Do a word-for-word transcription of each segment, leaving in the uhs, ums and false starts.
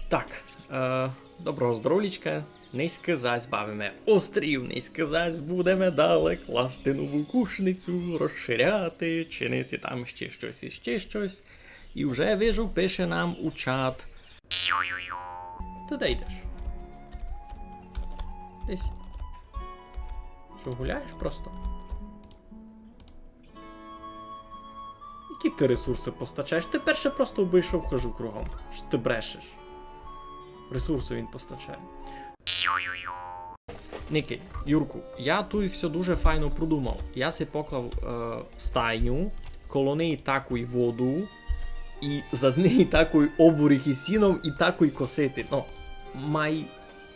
Так, е, доброго здоровлічка. Нынька зась бавиме острів, нынька зась будеме далі класти нову кушницю, розширяти, чинити там ще штось і ще штось. І вже вижу, пише нам у чат. Ты де йдеш? Десь. Што, гуляєш просто? Які ты ресурсы постачаєш? Ты перше просто обыйшов хыжу кругом. Што ты брешеш? Ресурсы він постачає. Никай, Юрку, я туй всьо дуже файно продумав. Я си поклав, е, стайню, коло неї такуй воду, і зад неї такуй обуріх із сіном, і такуй косити. Ну, май,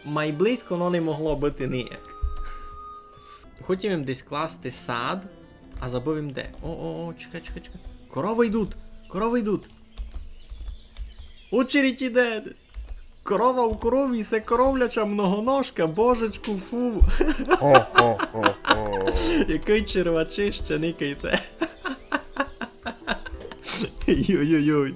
май близько, но не могло быти ніяк. Хотів им десь класти сад, а забыв им де. О, о, о, чекай, чекай, чекай. Коровы йдуть, коровы йдуть. Очередь іде. Корова у корові, се коровляча многоножка, божечку, фу. Хо-хо-хо-хо. Якый червачище, никайте. Йой-йой-йой.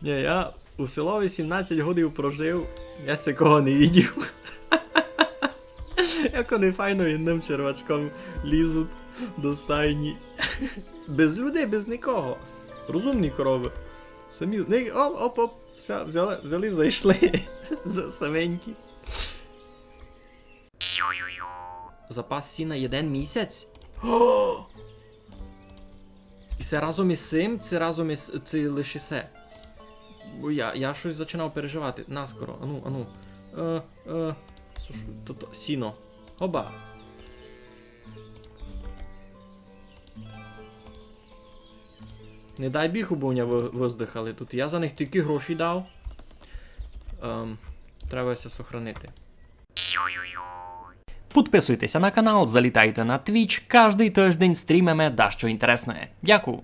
Ні, я у селови сімнадцять годів прожив, я сякого не видів. Як они файно єдным червачком лізуть до стайні. Без людей, без никого. Розумні коровы. Самі, не, оп, оп, оп. Все, взяли, взяли, зайшли. За саменькі. Запас сіна єден місяць? О! І се разом із сим, це разом із, це лише се. Бо я, я штось зачинав переживати. Наскоро, ану, ану. Е, е, слушай, то, то, сіно. Оба. Не дай біг, убы у ня вы-, выздыхали тут. Я за них тілько гроші дав. Ем, треба ся сохранити. Підписуйтеся на канал, залітайте на Twitch, каждый тыждень стрімиме дашто інтересне. Дякую.